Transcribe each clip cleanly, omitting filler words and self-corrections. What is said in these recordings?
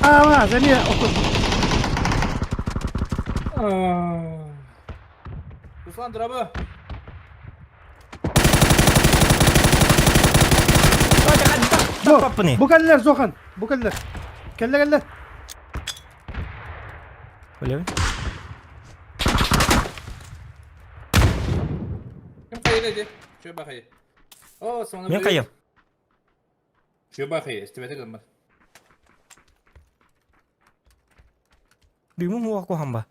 Аа, эмиэ отут. Руслан, дроба. Бу кэллэр, Зохан, бу кэллэр. Кэллэ, кэллэ. Билэбин. Ким хайыр эди? Чө бахайы. О, соны Мен хайым. Чө бахайы, истибете гыммар. Дымым уа куһамба.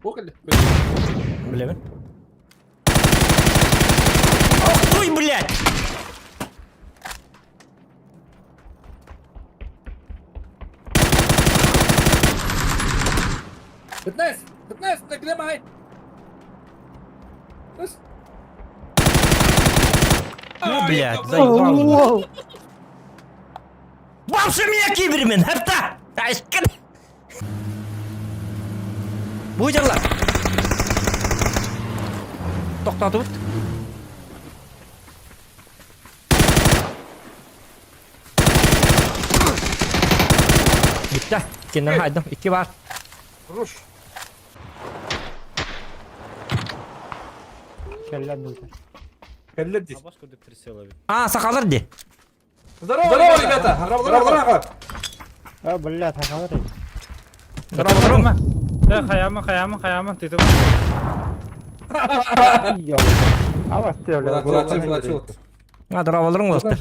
Бу кэллэ. Билэбин. Ох ты, блядь! Пятнадцать! Пятнадцать! Наглемай! Ну, блядь, заебал. Бабшы меня кибермен, хапта! Айшкын! Бу дьаллар. Тоқтатыбыт. Bitti. Kendim haydım. İki var. Руш. Кэллэр дии. А, сахалар ди. Здорово, Здорово, ребята! Здорово, А, блядь, сахалар. Здорово. Э, хаяма, хаяма, хаяма, ты тут. А, дорооболоруҥ уолаттар.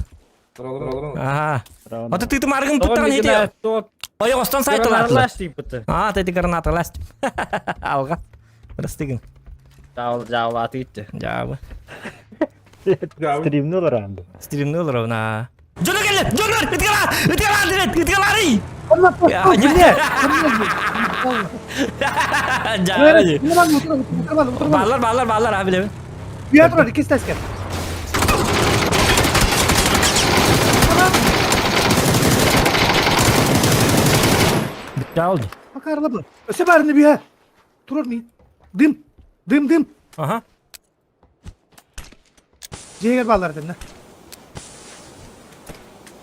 Аха. Ото тыты маргын туттан ити. Ойоҕостон сайталаатылар. Аа, тети гранаталаст. Алга. Простыгын. Жаулаты итти. Жаабы. Стримни олоранды. Стримни олоробун, Дьоно кэллэ! Дьонор! Ытыгалаа! Ытыгалаа дирэт! Ытыгалаарый! Жаабы. Баалар, баалар, баалар, аа билэбин. Үйэ турар, иккис тэскэ. Бүттэ ол. Макарла был. Өсө баарыны бүйэ. Турар ми. Дым. Дым, дым. Аха. Дьиэгэр бааллар этэннэ.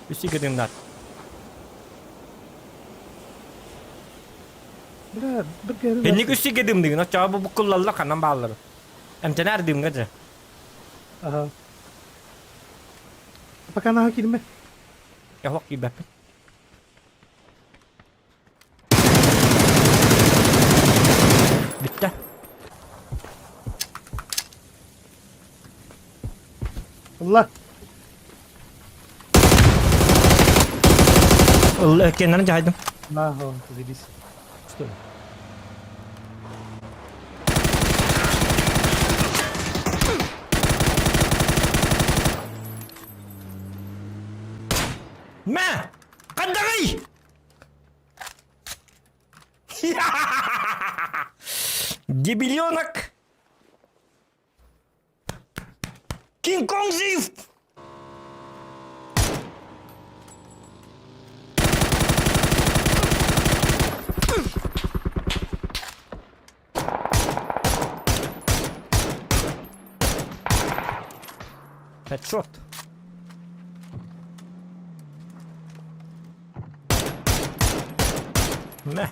Үс икки дымнар. Бля, бір кәрі. Энник үс икки дымдыгын, оччоҕо бу буккуллаллар ханан бааллар. Эмтэнээр дымҥа дьэ. Ага. Пока наха киирмэ. Яһох киирбэппин. Бүттэ. Ылла. Ылла, кэннэрин дьаһайдым. Нахуй, заебись. Что ли? Мэ! Хандаҕый! Дебилёнок! Кинг-Конг жив! Headshot. Мэ.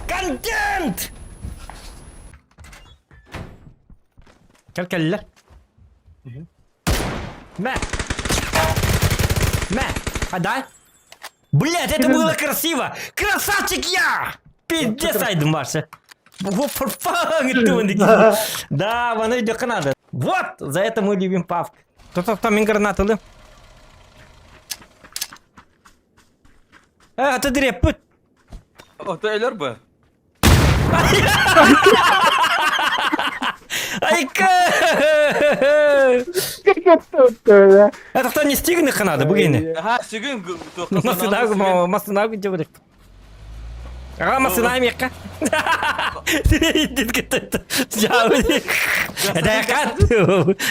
Контент! Кэл кэллэр. Мэ! Мэ! А Блять, это было красиво! Красавчик я! Пиздец айдым Маша. Да, вон идет надо. Вот, за это мы любим Павк. То-то-то, мин гранаталы. Э, это дреппут. Ото өлөр бу. Айка! Это кто не стигнах надо, бугини? Аха, сүгүн Масынагу, масынагу делали. Аҕа массыына миэхэ. Дайакат.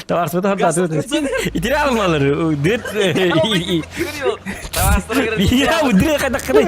Таварсыта хордаатыбыт. Итире алмалар. Дыт. Я удыры кадаккыны.